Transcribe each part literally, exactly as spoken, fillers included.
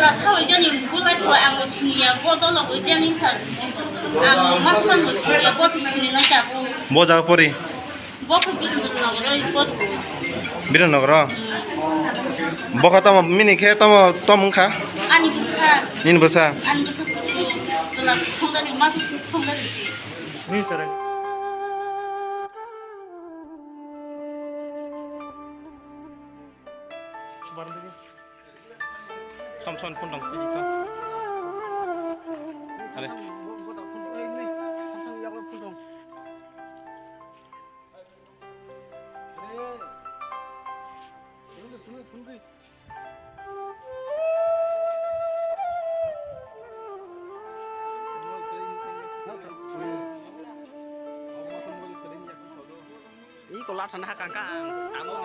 Sawi jani bulai ko ang siniya, bo dolo ko jani kha. Ang mas man bo siniya, bo sini na jabu. Bo jaga pori? Bo ko Birendranagar, bo ko. Birendranagar? Hmm. Bo kha tamo, mini khe tamo, tom wngkha? Ani bwsa. Nini bwsa? Ani bwsa. Chwla thongdani, mas thongdani. Ni chara. Som som phun dong, tiji to. Are. Iko lathana hakang ka ang tango.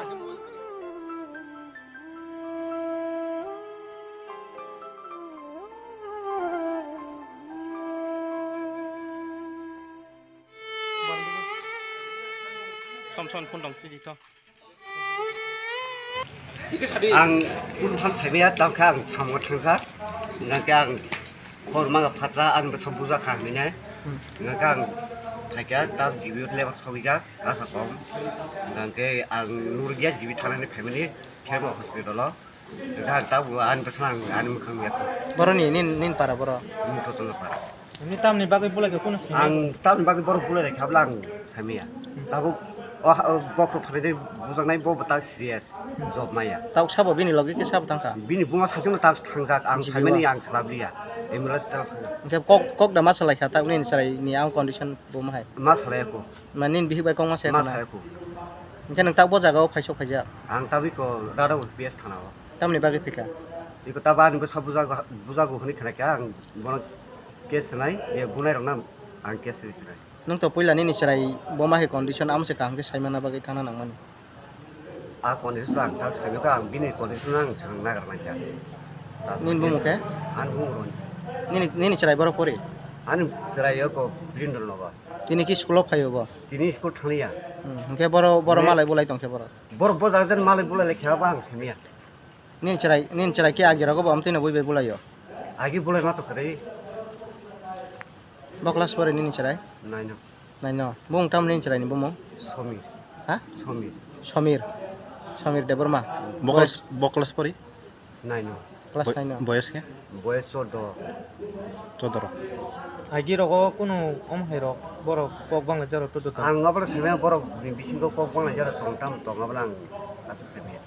Som som phun dong tiji to. Ang phun tham saimaya, tamo khe ang samungo thangjak. Hingkhe ang khor manga phatra, ang bwsa buja kha hinwi nai. Hmm. Hingkhe ang phaikha, ta G B o lebar sogwijak, rasa kom. Hingkhe ang nurgiya G B thangnani phaimani, Kherba hospital o. Hingkhe ang tabuk ani bwsano ang ani mwkhang nukya. Boroni, nin, nin para boro? Nin Totono para. Ni tamni bagwi bulai khe kunu simi? Ang tamni bagwi borok bulai lai khabla ang saimaya. Hmm. Tabuk o ha-, o bokhorok phalwi de bujaknai bo bo tak serious. Hmm. Job maya. Tabuk sabo bini logi khe sabo thangkha? Bini buma sakeno tak thangjak, ang G B o? Saimani ang salabliya. Ambulance tak thangjak. Hingkhe kok, kok da ma salai kha tabuk nini chwrai ni ang condition bo ma hai? Ma salai ko. Ma nini bihik bai kok ma saya ko na? Ma saya ko. Hingkhe nwng tabuk bo jaga o phaisok phaijak? Ang tabuk ko Rada P S thana o. Tamni bagwi phikha? Iko ta bani bwsa bujago, bujago hwnwi khna khe ang bono case rwnai, je bunai rokno ang case rwi swnai. Nwng to puila nini chwrai bo ma hai condition, amo se kaham khe saimana bagwi thangna nangmani. A condition ang ta saimaka, ang bini condition ang swng nagar nangkha. Nini bumung khe? Ani bumung Ron. Nini, nini chwrai borok pori? Ani chwrai oko Brindle nogo. Tini ki school o phaio bo? Tini school thangya. Hmm, hwnkhe boro, boro malai bulai tongkhe boro? Boro bo jaga jen malai bulai lai khe abo ang saimaya. Nini chwrai, nini chwrai khe agi rogo bo amtwino bui bai bulaio? Agi bulai ma to kwrwi. Bo class pori nini chwrai? Nine o. Nine o. Bung tam nini chwrai ni bumung? Somir. Ha? Somir. Somir. Somir Debbarma. Bo class, bo class pori? Nine o. Class nine o. Boyos khe? Boyos chordo. Chodoro. Agi rogo kunu om hai rok borok kok bangla jaro todo ta. Ang abra saimaya borok ni bisingo kok bangla jaro tong tam tong abla ang aswk saimaya.